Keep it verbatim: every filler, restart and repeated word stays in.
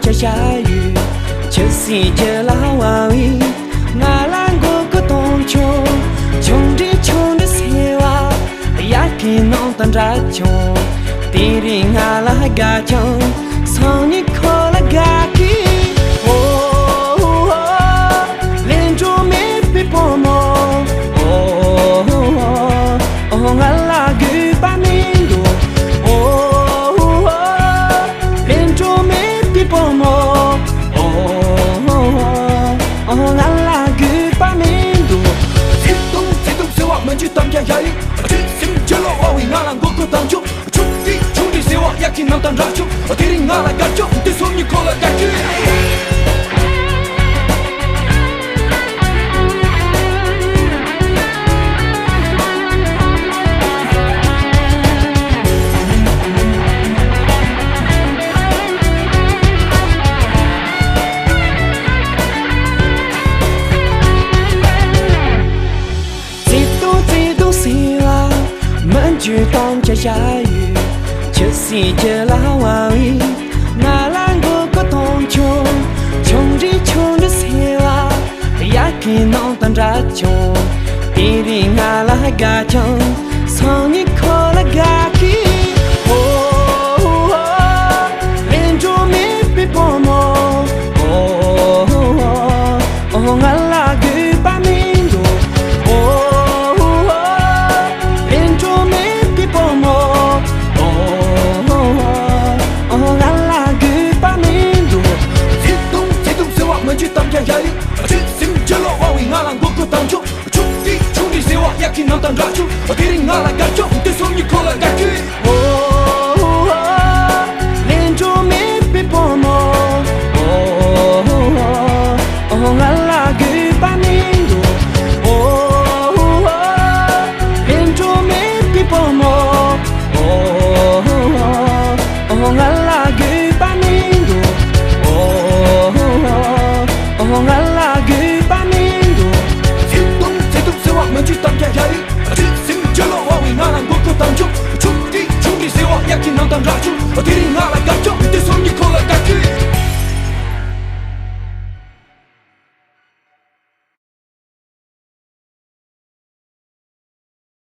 བྱ་བྱ་ཡོད། ཆུ་སྲིན་རྒྱུ་ལ་བབས་པས་ང་ལ་མགོ་སྐོར་གཏོང་ཆོག་ཆུང་འདྲིས་ཆུང་འདྲིས་ཟེར་བ། དབྱར་ཁའི་ནང་དང་འདྲ་ཆུང་། དེ་རིང་ང་ལ་དགའ་ཀྱང་སང་ཉིན་ཁོ་ལ་དགའ་གི། ཨོ། ལན་འགྲོ་མེད་པའི་བུ་མོ། ཨོ། ཨོ། ང་ལ་དགོས་པ་མི་འདུག་ཨོ། ལན་འགྲོ་མེད་པའི་བུ་མོ། ཨོ། ཨོ། ང་ལ་དགོས་པ་མི་འདུག་ཚིག་དུམ་ཚིག་དུམ་ཟེར་བ་མ་འཇུ་དམ་རྒྱ་ཡ་ཡིན། ཁྲིད་སེམས་ཇེ་ལོ་བ་བའི་ང་ལ་མགོ་སྐོར་བཏང་ཆོག་ཆུང་འདྲིས་ཆུང་འདྲིས་ཟེར་བ་དབྱར་ཁའི་ནང་དང་འདྲ་ཆུང་། དེ་རིང་ང་ལ་དགའ་ཆོག་དེ་སང་ཉིན་ཁོ་ལ་དགའ་ཆོག་བརྩེ་དུང་བརྩེ་དུང་ཟེར་བ་མི་འཇུ་དམ་བཅའ་བྱ་ཡོད། ཆུ་སྲིན་རྒྱུ་ལ་བབས་པས་ང་ལ་མགོ་སྐོར་གཏོང་ཆོག་ཆུང་འདྲིས་ཆུང་འདྲིས་ཟེར་བ། དབྱར་ཁའི་ནང་དང་འདྲ་ཆུང་། དེ་རིང་ང་ལ་དགའ་ཀྱང་སང་ཉིན་ཁོ་ལ་དགའ་གི། ཨོ། ལན་འགྲོ་མེད་པའི་བུ་མོ། ཨོ། ཨོ། ང་ལ་དགོས་པ་མི་འདུག་ཨོ། ལན་འགྲོ་མེད་པའི་བུ་མོ། ཨོ། ཨོ། ང་ལ་དགོས་པ་མི་འདུག་ཚིག་དུམ་ཚིག་དུམ་ཟེར་བ་མ་འཇུ་དམ་རྒྱ་ཡ་ཡིན། ཁྲིད་སེམས་ཇེ་ལོ་བ་བའི་ང་ལ་མགོ་སྐོར་བཏང་ཆོག་ཆུང་འདྲིས་ཆུང་འདྲིས་ཟེར་བ་དབྱར་ཁའི་ནང་དང་འདྲ་ཆུང་། དེ་རིང་ང་ལ་དགའ་ཆོག་དེ་སང་ཉིན་ཁོ་ལ་དགའ་ཆོག་ཨོ།